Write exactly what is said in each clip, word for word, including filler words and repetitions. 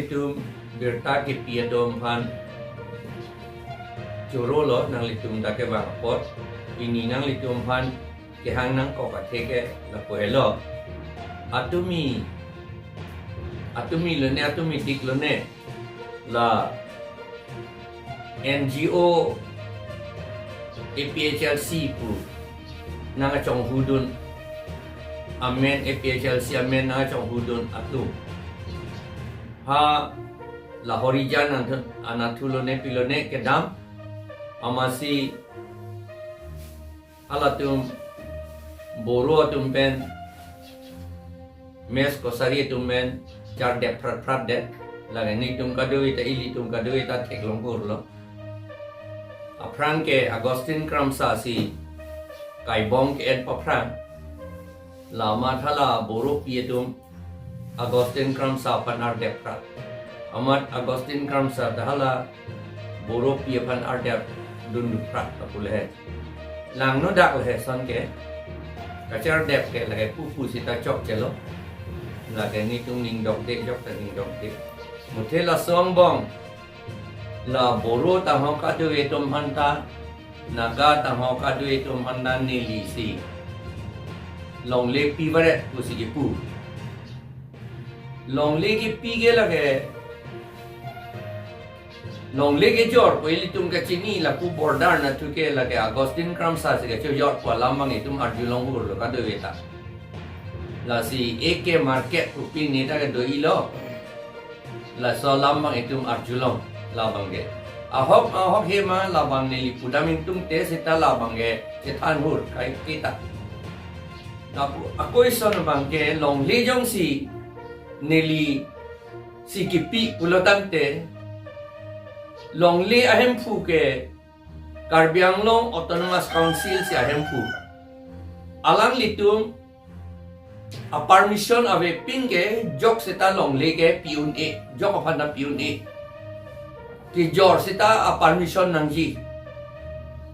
Tum birta kepi atum aphan choro lo, nanglitum ta kevang apot. Pini nanglitum aphan kehang nangkok athe ke lapu helo. Atumi, atumi lone, atumi dik lone, la N G O A P H L C pu nangkachonghudun amen, A P H L C amen nangkachonghudun atum ha la Horijan anatthu, anatthu lone pi lone kedam, amatsi halatum Boro atum pen, Mech Kachari atum pen chardep phrat phrat det. Lake netum kadokave ta, ilitum kadokave ta theklong kurlo. Aphrang ke Augustine Kramsa si kaibong ke-en paphrang. La amat hala Boro pi atum Augustine Kramsa aphan ardep phrat. Amat Augustine Kramsa ta hala Boro pi aphan ardep dun phrat ta pu le he. Langno dak le he ason ke. Kachardep ke lake pupu sita chokchelo. Lake netum ning dokde, jok ta ning dokde. Muthe laso angbong la Boro ta ho kadokave atum aphan ta, Naga ta ho kadokave atum aphan ta neli si longle pivaret pusi kipu. Longle kipi ke lake, longle kejor pu ilitum kachini, lapu border anatthu ke lake Augustine Kramsa si kachojor pu alam abang itum arjulong kurlo kadokave ta. Lasi A K Market pu pini ta kedo-ilo. Laso alam abang itum arjulong labang ke. Ahok ahok he ma labang neli pudam ingtungte seta labang ke chethan hur kai kita. Lapu ako ison abang ke longle jongsi neli si kipi pulo tangte, longle ahemphu ke Karbi Anglong Autonomous Council si ahemphu. Alanglitum a-permission avepin ke jok seta longle ke pi un-e, jok aphan ta pi un-e. Kejor seta a-permission nangji.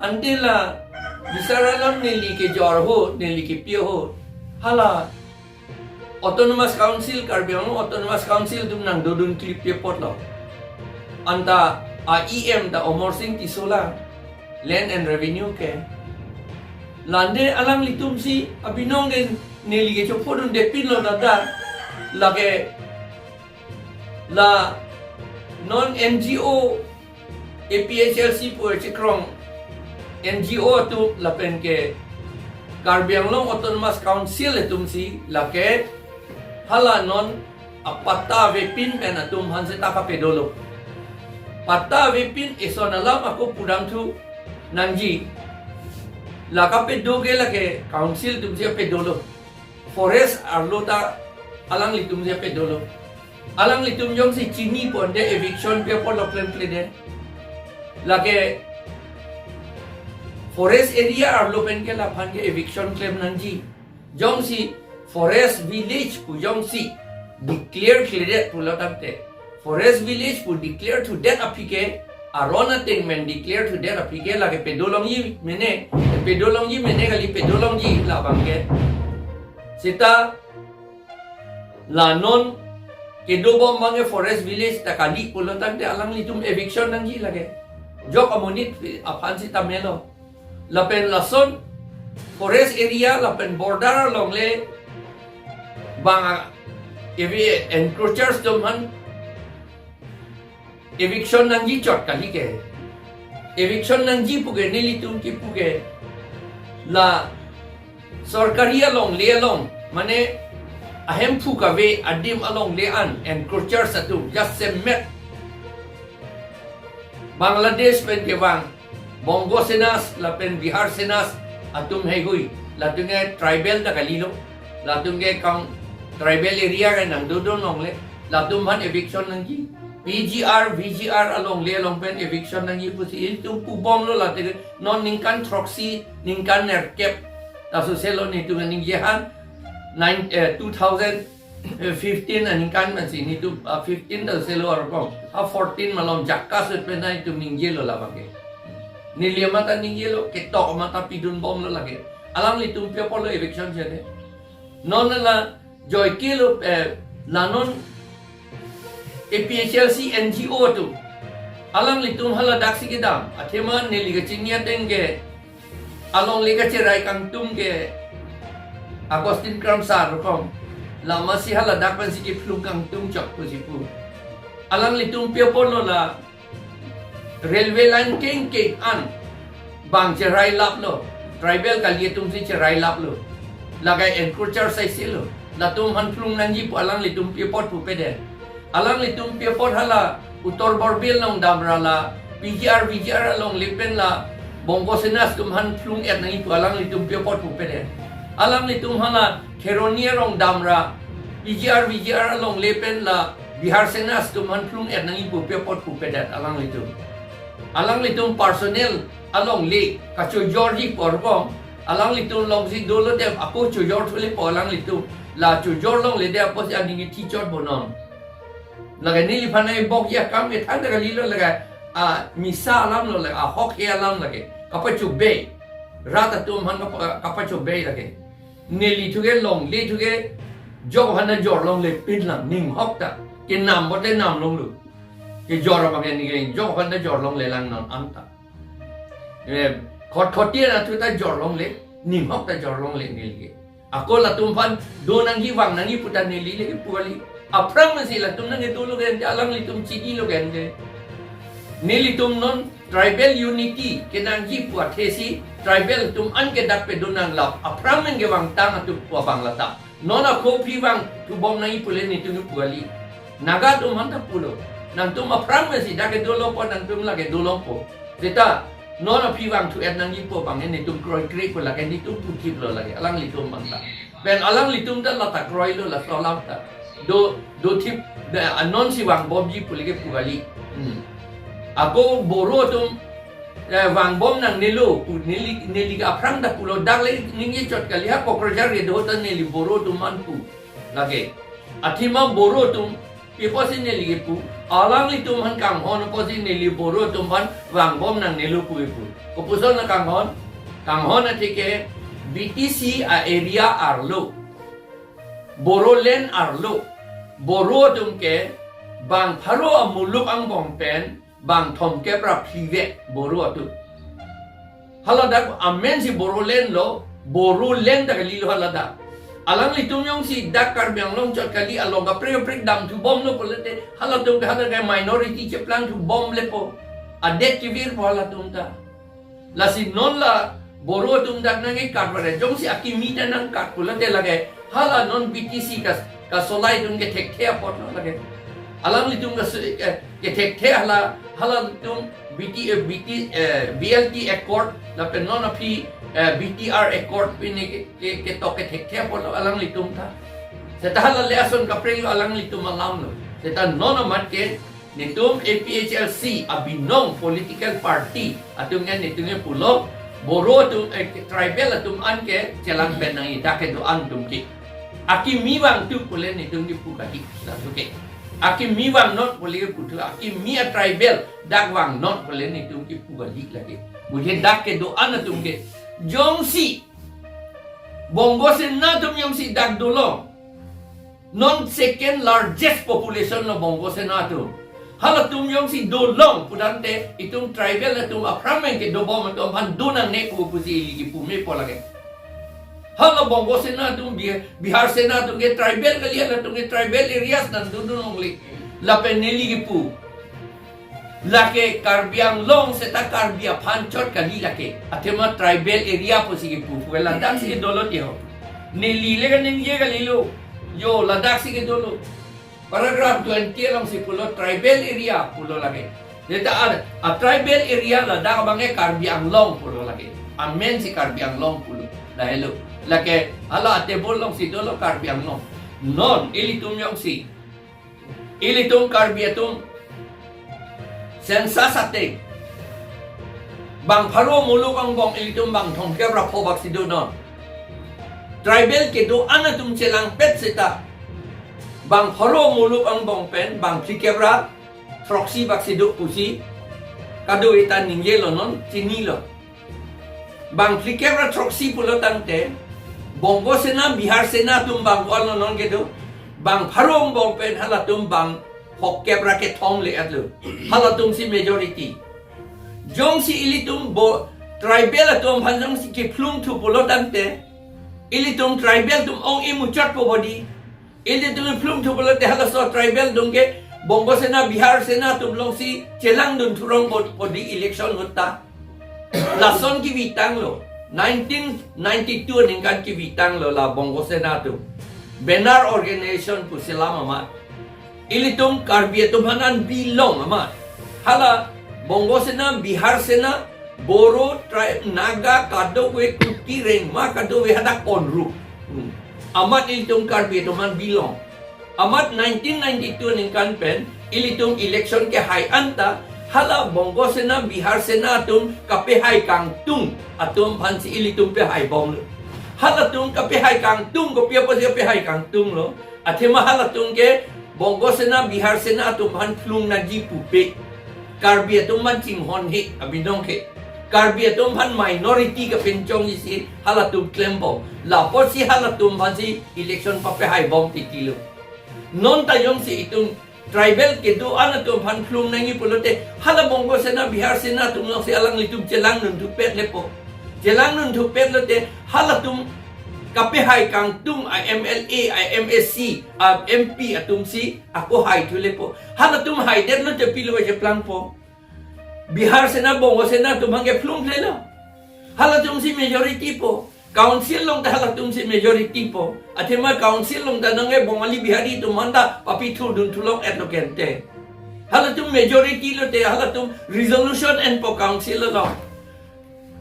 Ante la bisar alam neli kejor ahut, neli kipi ahut, hala Autonomous Council, Karbi Anglong Autonomous Council atum nangdodun klippi apotlo. Anta a-E M ta Amarsing Tisso lang, Land and Revenue ke. Lande alanglitum si abinong ke neli kechophodundepinlo, dada. Lake la non N G O, A P H L C pu chekrong N G O atum lapen ke Karbi Anglong Autonomous Council atum si lake hala non apatta avepin pen atum aphan seta kapedolo. Patta avepin eson alam ako pudamthu nangji. La kapedo ke lake council atum si pedolo. Forest arlo ta alanglitum si pedolo. Alanglitum jongsi chini ponde eviction pi apotlo klemkledet. Lake forest area arlo pen ke laphan ke eviction klem nangji. Jongsi forest village pu jongsi declare kledet pulo tangte, forest village pu declare thudet aphi ke, aron ateng pen declare thudet aphi ke lake pedolongji mene, pedolongji mene kali, pedolongji labang ke. Seta la non kedobom abang ke forest village ta kali pulo tangte alanglitum eviction nangji lake. Jok amonit aphan seta melo. Lapen lason forest area lapen border along le bang a, evi encroachers atum aphan eviction nangji chot kali ke. Eviction nangji pu ke nelitum kipu ke la sorkari along le along, mane ahemphu kave adim along le an encroachers atum jasemet Bangladesh pen kevang Bongo Senas lapen Bihar Senas atum heihui, latum ke tribal ta kalilo, latum ke kang tribal area ke nangdodun longle, latum aphan eviction nangji. P G R, V G R along le along pen eviction nangji pusi ilitum pubomlo, late non ningkan throksi, ningkan nerkep ta soselo netum ningje han, nine, eh, two thousand fifteen aningkan pensi netum, ah, fifteen ta selo arkom. Ah, fourteen malom jakka sut pen netum ningjelo labang ke. Neli amat ta ningjelo, ketok amat ta pidunbomlo lake. Alanglitum pi apotlo eviction sede. Non la joike lo, eh, la non A P H L C N G O atum, alanglitum haladak si kedam, athema neli kachini ateng ke, alongle kacherai kangtum ke Augustine Kramsa rokom, lama si haladak pen si kephlung kangtum chok pusi pu. Alanglitum pi apotlo la railway line kengkeng an bang cherai laplo, tribal kali atum si cherai laplo. Lake encroacher saisi lo. Latum aphan phlung nangji pu alanglitum pi apot pupedet. Alanglitum pi apot hala Uttar Borbil along damra la P G R V G R alongle pen la Bongo Sena atum aphan phlung-et nangji pu alanglitum pi apot pupedet. Alanglitum hala Kheroni arong damra P G R V G R alongle pen la Bihar Sena atum aphan phlung-et nangji pu pi apot pupedet alanglitum. Alanglitum personal alongle kachojorji pu arkom, alanglitum along si dolo dem ako chojor thule pu alanglitum, la chojor longledet apotsi aning kithi chot bonon. Lake neliphan ai bokji akam ke thangta kalilo, lake a misa alam lo, lake ahokhe alam, lake kapachobei. Rat atum aphan kapa-, kapachobei lake. Neli thuke longle thuke jok aphan ta jor longle pinlang, ning hok ta. Kenam bote nam longlo. Kejor abang ke neli jok aphan ta jor longlelang non anta. Eh, khot khoti na thu ta jor longle, ning hok ta jor longle neli ke. Ako latum aphan do nangji vang nangji pu ta neli le pu kali. Aphrang si latum nangke dolo ke ante, alanglitum chinilo ke ante. Nelitum non tribal unity kenangji pu athe si tribal atum an ke dak pe do nang lap. Aphrang nangke vangtang atum pu abang lata. Non ako aphi vangthu bom nangji pule netum pu kali. Naga atum aphan ta pulo. Nangtum aphrang si dak ke dolo po, nangtum lake dolo po. Seta non aphi vangthu-et nangji pu abang netum kroikre pu lake netum puthip lo lake alanglitum aphan ta. Pen alanglitum ta lata kroilo, laso alam ta. Do, dothip, da, anon si vangbomji pu lake pu kali. Hmm. Ako Boro atum, eh, vangbom nangnelo pu neli, neli aphrang ta pulo, dak le ningje chot kali, ha Kokrajhar kedo ta neli Boro atum aphan pu. Lake. Athema Boro atum pi apotsi neli kepu, alanglitum aphan kanghon apotsi neli Boro atum aphan vangbom nangnelo pu kepu. Kopuson na kanghon? Kanghon athe ke B T C a-area arlo, Bodoland arlo, Boro atum ke bang pharo amuluk angbong pen bang thomkep ra phli vet Boro atum. Haladak amen si Bodoland lo, Bodoland ta kalilo haladak. Alanglitum jongsi dak Karbi Anglong chot kali along kaprek kaprek damthu bomlo pulote, halatum ke haladak minority cheplangthu bom lepo. Adet kevirpo halatum ta. Lasi non la Boro atum dak nangkekat vare, jongsi akimi ta nangkat pulote lake hala non B T C kas, kasolai atum kethekthe apotlo lake. Alanglitum kas, eh, kethekthe hala, halatum B T, eh, B T, eh, B L T Accord, lapen non aphi, eh, B T R Accord pine ke, ke, ketok kethekthe apotlo alanglitum ta. Seta hala le ason kaprek lo alanglitum alam lo. Seta non amat ke netum A P H L C abinong political party atum ke netum ke pulo, Boro atum, eh, tribal atum an ke chelang pen nangji dak kedo-an atum ke. Akimi vangthu pule netum kepu kali, laso ke. Akimi vangnon pule keputhu, akimi a-tribal dak vangnon pule netum kepu kali lake. Mujhe dak kedo-an atum ke. Jongsi Bongo Sena atum jongsi dak dolong, non second largest population lo Bongo Sena atum. Halatum jongsi dolong pudamte itum tribal atum aphrang pen kedobom atum aphan do nangne pu pusi ili kepu mepo lake. Hala Bongo Sena atum, Bi-, Bihar Sena atum ke tribal kali, halatum ke tribal areas nangdodun longle. Lapen neli kepu, lake Karbi Anglong seta Karbi aphan chot kali lake. Athema tribal area pusi kepu, pu ke ladak si dolo tiho. Neli le kaningje kalilo. Yo, ladak si kedolo. Paragraph twenty along si pulo tribal area pulo lake. Seta a, a-tribal area ladak abang ke Karbi Anglong pulo lake. Amen si Karbi Anglong pulo. Lahelo. Lake hala table along si dolo Karbi Anglong. Non ilitum jongsi, ilitum Karbi atum census ateng bang pharo muluk angbong ilitum bang thomkep ra pho bak si donon. Tribal kedo-an atum chelangpet seta bang pharo muluk angbong pen bang phlikep ra throksi bak si do pusi kadokave ta ningjelo, non chinilo. Bang phlikep ra throksi pulo tangte Bongo Sena, Bihar Sena atum bang ko-an lo non kedo, bang pharo angbong pen halatum bang Hokep ra kethom le-etlo. Halatum si majority. Jongsi ilitum bo tribal atum aphan jongsi kephlung thu pulo tangte, ilitum tribal atum ong-e muchot po bodi. Ilitum kephlung thu pulote halaso tribal atum ke Bongo Sena, Bihar Sena atum alongsi chelangdun thurong po bodi election ahut ta. Lason kevitanglo. Nineteen ninety-two aningkan kevitanglo la Bongo Sena atum. Banner organization pu selam amat. Ilitum Karbi atum aphan an belong amat. Hala Bongo Sena, Bihar Sena, Boro tribe, Naga kadokave, Kuki, Rengma kadokave hadak onru. Hmm. Amat ilitum Karbi atum aphan belong. Amat nineteen ninety-two aningkan pen ilitum election kehai anta hala Bongo Sena, Bihar Sena atum kapehai kangtung atum aphansi ilitum pehai bomlo. Halatum kapehai kangtung, kopi apotsi kapehai kangtunglo? Athema halatum ke Bongo Sena, Bihar Sena atum aphan phlung nangji pupe. Karbi atum aphan chinghon he abinong ke. Karbi atum aphan minority kapinchongji si halatum klembom. Lapotsi halatum aphansi election papehai bom titilo. Non ta jongsi itum tribal kedo-an atum aphan phlung nangji pulote hala Bongo Sena, Bihar Sena atum alongsi alanglitum chelangdun thupet lepo. Chelangdun thupet lote halatum kapehai kangtung a M L A, a M A C, a M P atumsi ako hai thu lepo. Halatum haidet lote pilo cheplangpo? Bihar Sena, Bongo Sena atum aphan ke phlung thelo. Halatumsi majority po. Council along ta halatumsi majority po. Athema council along ta nonke Bongali Bihari atum aphan ta papi thudun thulong-etlo kente. Halatum majority lote halatum resolution enpo council along.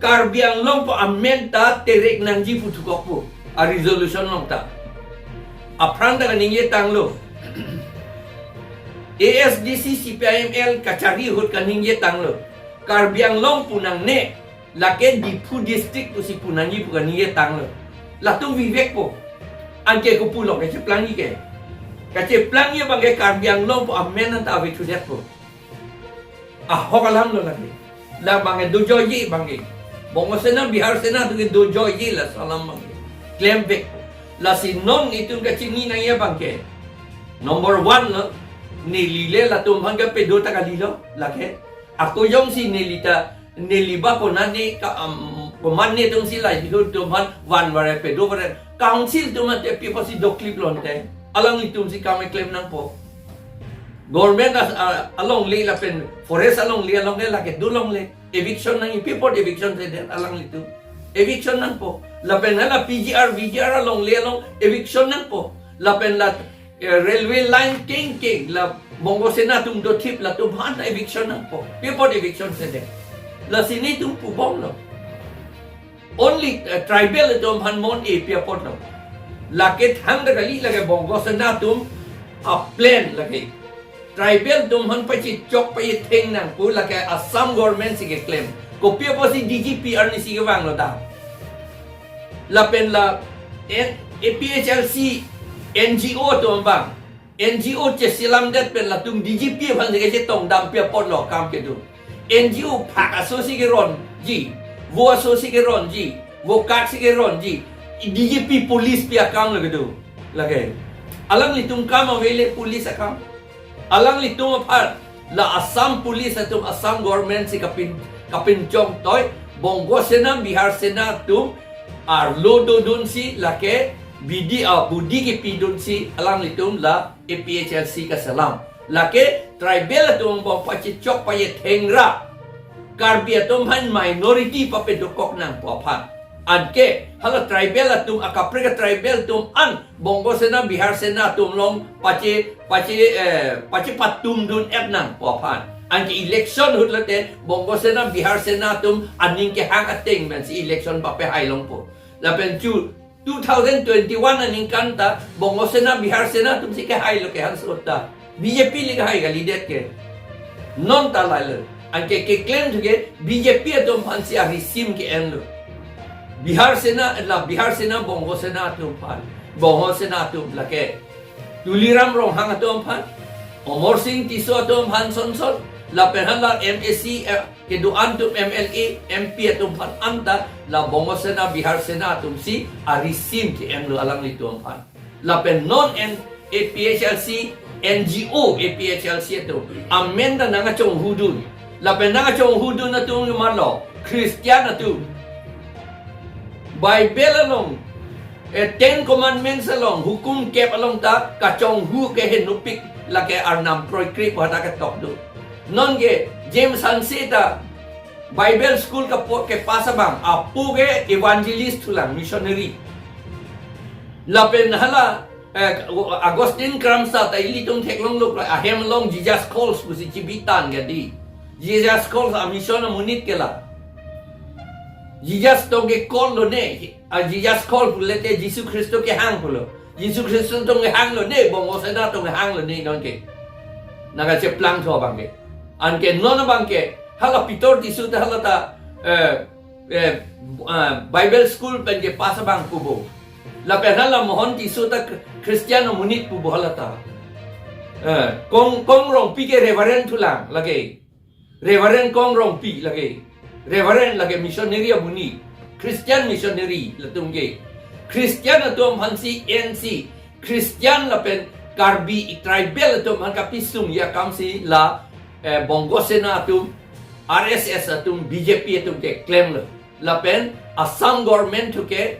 Karbi Anglong pu amen ta terek nangji pu thukokpo a resolution along ta. Aphrang ta kaningjetanglo. A S D C, C P I M L kachari ahut kaningjetanglo. Karbi Anglong pu nangne, lake Diphu district pusi pu nangji pu kaningjetanglo. Latum vivek po. Anke kopulo kacheplangji ke? Kacheplangji abang ke Karbi Anglong pu amen anta ave thudetpo. Ahok alamlo lake. Labang ke dojoiji abang ke. Bongo Sena, Bihar Sena atum ke dojoiji laso alam abang ke. Klemvek. Lasi non itum kachini nangji abang ke. Number one lo. Neli le latum aphan kapedo ta kalilo lake. Ako jongsi neli ta, neli ba konane ka, um, komatne atumsi la itum aphan van vare pedo vare. Council atum ante pi apotsi doklip lonte? Alanglitumsi kam keklem nangpo. Government as-, a-, alongle lapen forest alongle along ke lake dolongle. Eviction nangji, pi apot eviction sedet alanglitum? Eviction nangpo. Lapen hala P G R, V G R alongle along eviction nangpo. Lapen la, eh, railway line kengkeng la Bongo Sena atum dothip latum aphan eviction nangpo. Pi apot eviction sedet? Lasi netum pubomlo. Only, uh, tribal atum aphan mon-e pi apotlo? Lake thangta kali, lake Bongo Sena atum a-plan lake. Tribal atum aphan pachechok pachetheng nang pu lake Assam government si keklem. Kopi apotsi D G P arnisi kevanglo ta? Lapen la N-, A P H L C N G O atum abang. N G O cheselamdet pen latum D G P aphan si kachetongdam pi apotlo akam kedo? N G O phak aso si keronji, vo aso si keronji, vo kak si keronji, D G P police pi akam lo kedo? Lake. Alanglitum kam ave le police akam? Alanglitum aphan la Assam police atum, Assam government si kapin, kapinchong toi, Bongo Sena, Bihar Sena atum arlo dodunsi lake bidi a budi kepidunsi alanglitum la A P H L C kaselam. Lake tribal atum abang pachechok pachetheng ra Karbi atum aphan minority papadokok nang pu aphan. Anke hala tribal atum, akaprek tribal atum an Bongo Sena, Bihar Sena atum along pache, pache, eh, pachepatumdun-et nang pu aphan. Anke election ahut lote Bongo Sena, Bihar Sena atum aning kehang ateng pensi election papehai longpo. Lapen chu two thousand twenty-one aningkan ta Bongo Sena, Bihar Sena atumsi kehailo ke hanso ta. B J P le kehai kalidet ke. Non ta lailo. Anke keklem thu ke B J P atum aphansi arisim ke-enlo. Bihar Sena, la Bihar Sena, Bongo Sena atum aphan. Bongo Sena atum lake Tuliram Ronghang atum aphan, Amarsing Tisso atum aphan sonson, lapen hala M A C, eh, kedo-an atum, M L A, M P atum aphan anta la Bongo Sena, Bihar Sena atumsi arisim ke-enlo alanglitum aphan. Lapen non en A P H L C N G O A P H L C atum amen ta nangkachonghu dun. Lapen nangkachonghu dun atum ke malo, Christian atum. Bible along, eh, Ten Commandments along, hukum kep along ta kachonghu ke henopik, lake Arnam kroikre pu hadak ketok do. Nonke James Hanse ta Bible school kapo kepass abang, apo ke evangelist thulang, missionary. Lapen hala, eh, Augustine Kramsa ta ilitum theklonglo, ahem along Jesus Calls pusi chibi tang ke dei. Jesus Calls a mission amonit ke la. Jesus tong ke call lone, a Jesus Call pulote Jisu Khristo kehang pulo. Jisu Khristo tong kehang lone, Bongosena tong kehang lone nonke. Nangkacheplangthu abang ke. Anke non abang ke, hala Peter Tisso ta hala ta, eh, eh, ah, Bible school pen kepass abang pu bo. Lapen hala Mohon Tisso ta Khr-, Christian amonit pu bo hala ta. Eh, Kong, Kong Rongpi ke Reverend thulang lake. Reverend Kong Rongpi lake. Reverend lake missionary amonit. Christian missionary latum ke. Christian atum aphansi N C. Christian lapen Karbi tribal atum aphan kapisung ya akamsi la, eh, Bongosena atum, R S S atum, B J P atum keklemlo. Lapen Assam government thu ke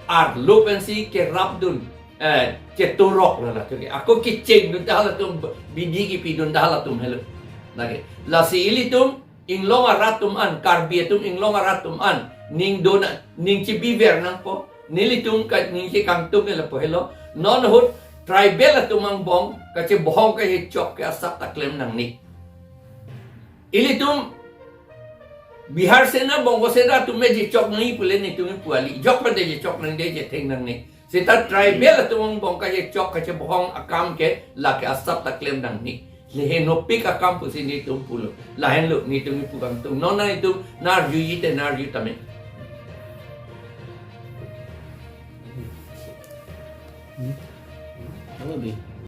arlo pensi kerap dun, eh, chetorok lo latum ke. Ako kecheng dun ta halatum, bidi kipi dun ta halatum helo. Lake. Lasi ilitum inglong arat atum an, Karbi atum inglong arat atum an, ning dona, ning chibiver nangpo, nelitum ka ning chekangtum ke lapu helo, non ahut tribal atum angbong kachebohong kachechok ke asap ta klem nangne. Ilitum Biharsena, Bongosena atum me jechok nangji pule netum kepu kali, jok pen te jechok nangde, jetheng nangne. Seta tribal atum angbong kachechok kachebohong akam ke lake asap ta klem nangne. Lehenopik akam pusi netum pulo. Lahenlo netum kepu kangtung. Non nangtum nang-arjuji te nang-arju tame. Ano di?